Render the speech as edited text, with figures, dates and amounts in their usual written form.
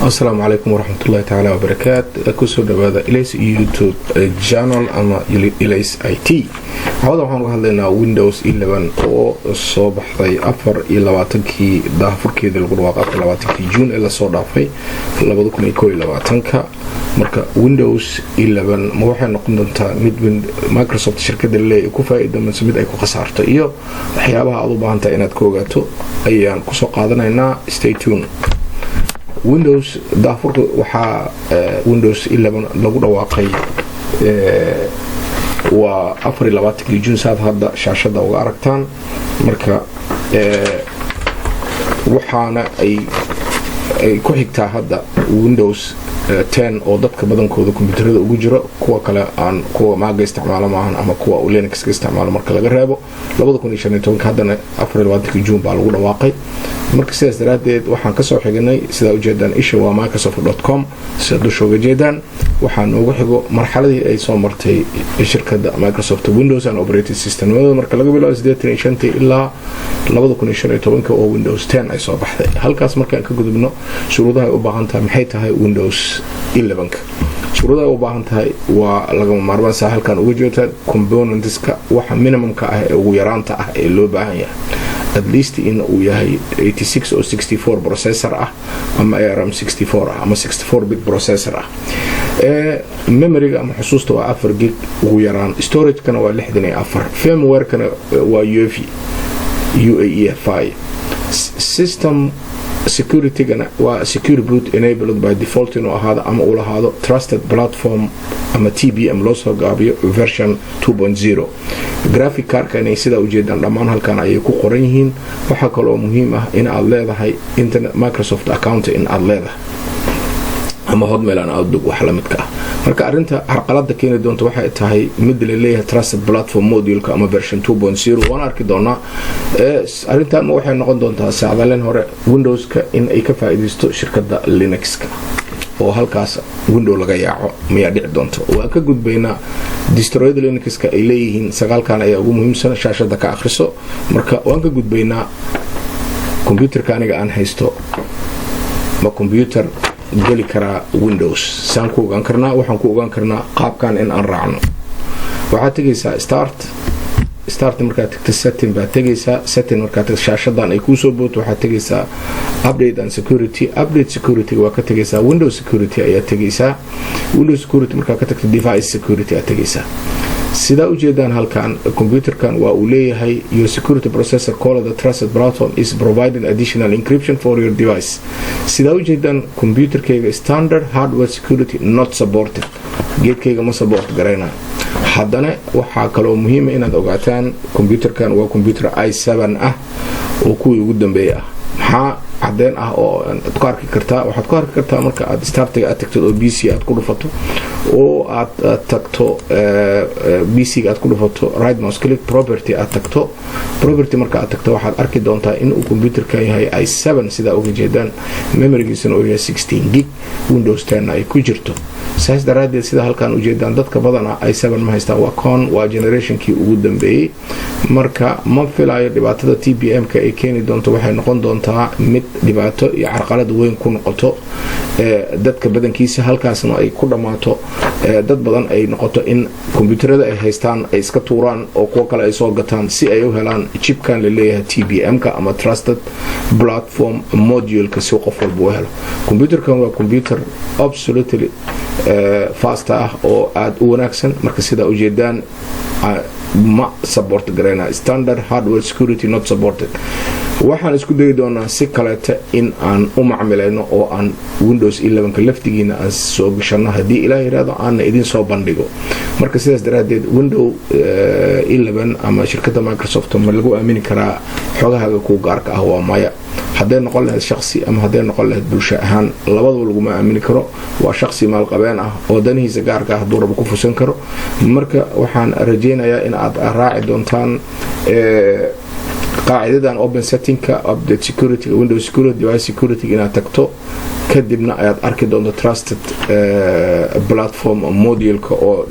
Asalaamu calaykum waraxmatullahi tacaala wabarakaat. Kusoo dhawaada Ilays YouTube channel ama Ilays IT. Hawada waxaan uga hadlaynaa Windows oo soo baxday 24-kii, daahfurkeedii lagu dhawaaqo 24-kii Juun ee lasoo dhaafay 2021-ka. Marka Windows ma waxay noqon doontaa mid Microsoft shirkada leeya ku faa-iido mise mid ay ku khasaarto, iyo waxyaabaha aad u baahantahay inaad ka ogaato ayaan kusoo qaadanaynaa. Stay tuned. Windows daafurka waxaa Windows lagu dhawaaqay waa 24-kii Juun, saad hadda shaashada uga aragtaan. Marka waxaana ay ku xigtaa hadda Windows 10 oo dadka badankooda kombyuutarada ugu jiro, kuwa kale aan kuwa Mac-ga isticmaalo maahan ama kuwa Linuxka isticmaalo marka laga reebo. 2015-ka haddana 24-kii Juun baa lagu dhawaaqay. Marka sidaas daraaddeed waxaan kasoo xignay, sidaa ujeedaan, isha waa microsoft.com, sida dusha uga jeedaan. Waxaa noogu xigo marxaladii ay soo martay shirkadda Microsoft Windows and operating systemnimada, marka laga bilaabo 85-tii ilaa 2015-ka oo Windows 10 ay soo baxday. Halkaas markaan ka gudubno, shuruudaha ay u baahan tahay maxay tahay Windows 11-ka? Shuruudaha ay u baahan tahay waa lagama maarmaan, saa halkan uga jeedtaan, componentska waxa minimumka ah ee ugu yaraanta ah ee loo baahan yahay, at least in uu yahay 86 oo 64 processor ah ama ARM 64 ah ama 64 bit processor ah. Memoryga ama xusuusta waa 4 gig ugu yaraan, storagekana waa 64, firmwarekana waa UEFI, UEFI. System securitygana waa secure boot enabled by default inuu ahaado ama uu lahaado trusted platform ama TPM loo soo gaabiyo version 2.0. Graphic cardka inay sidaa ujeedaan, dhammaan halkan ayay ku qoran yihiin. Waxaa kaloo muhiim ah in aad leedahay internet Microsoft account in aad leedahay ama Hotmail aan Outlook wax la midka ah. Marka arrinta carqalada keeni doonta waxay tahay mid la leeyahay trusted platform moduleka ama version 2.0. Waan arki doonaa arrintan ma waxay noqon doontaa saacdalen hore Windowska in ay ka faa'iidaysto shirkadda Linuxka oo halkaas window laga yaaco, miyaa dhici doonta? Waan ka gudbaynaa. Distroyada Linuxka ay leeyihiin sagaalkan ayaa ugu muhiimsan, shaashada ka akhriso. Marka waan ka gudbaynaa. Computerka aniga aan haysto ma computer geli karaa Windows? Saan ku ogaan karnaa? Waxaan ku ogaan karnaa qaabkan in aan raacno. Waxaad tegaysaa Start. Start markaad tagto, Setting baad tegaysaa. Setting markaad tagto, shaashadan ay kuusoo booto, waxaad tegaysaa Update and Security. Update Security waa ka tegaysaa, Windows Security ayaa tegaysaa. Windows Security markaa ka tagto, Device Security aad tegaysaa. Sidaa ujeedaan halkan, computerkan waa uu leeyahay "Your security processor called the Trusted Platform is providing additional encryption for your device." Sidaa ujeedaan, computerkayga standard hardware security not supported, geedkayga ma support garaynayo. Haddana waxaa kaloo muhiima inaad ogaataan computerkan waa computer i7 ah oo kuwii ugu dambeeyay ah. Maxaa cadeen ah oo aad ku arki kartaa? Waxaad ku arki kartaa marka aad Startiga aad tagto oo PC aad ku dhufato oo aad tagto PC-ga aad ku dhufato, right mouse click, Property aad tagto. Property marka aad tagto, waxaad arki doontaa in uu computerkan yahay i7, sidaa uga jeedaan, memorygiisana uu yahay 16 gig, Windows 10 ay ku jirto. Saas daraaddeed, sida halkaan ujeedaan, dadka badana i7 ma haystaan, waa con waa generationkii ugu dambeeyey. Marka ma filayo dhibaatada TPM-ka ay keeni doonto waxay noqon doontaa mid dhibaato iyo carqalad weyn ku noqoto dadka badankiisa, halkaasna ay ku dhammaato, dad badan ay noqoto in kombyuutarada ay haystaan ay iska tuuraan oo kuwo kale ay soo gataan si ay u helaan chipkan laleeyahay TPM-ka ama trusted platform moduleka, si qof walba u helo. Computerkan waa computer absolutely fast ah oo aada u wanaagsan. Marka sidaa ujeedaan, ma support garayna, standard hardware security not supported. Waxaan isku dayi doonaa si kaleeta in aan u macmilayno oo aan Windows ka laftigiina aan soo gashano, haddii Ilaah yiraahdo, aana idin soo bandhigo. Marka sidaas daraaddeed, Window ama shirkadda Microsoft ma lagu aamini karaa xogahaaga kuu gaarka ah? Waa maya. Hadday noqon lahayd shaqsi ama hadday noqon lahayd bulsho ahaan, labadaba laguma aamini karo. Waa shaqsi maalqabeen ah oo danihiisa gaarka ah hadduu rabo ku fusan karo. Marka waxaan rajaynayaa in aad raaci doontaan qaacidadan: open Settingka, Update Security, Windows Security, Device Security inaad tagto, kadibna ayaad arki doonto trusted platform moduleka oo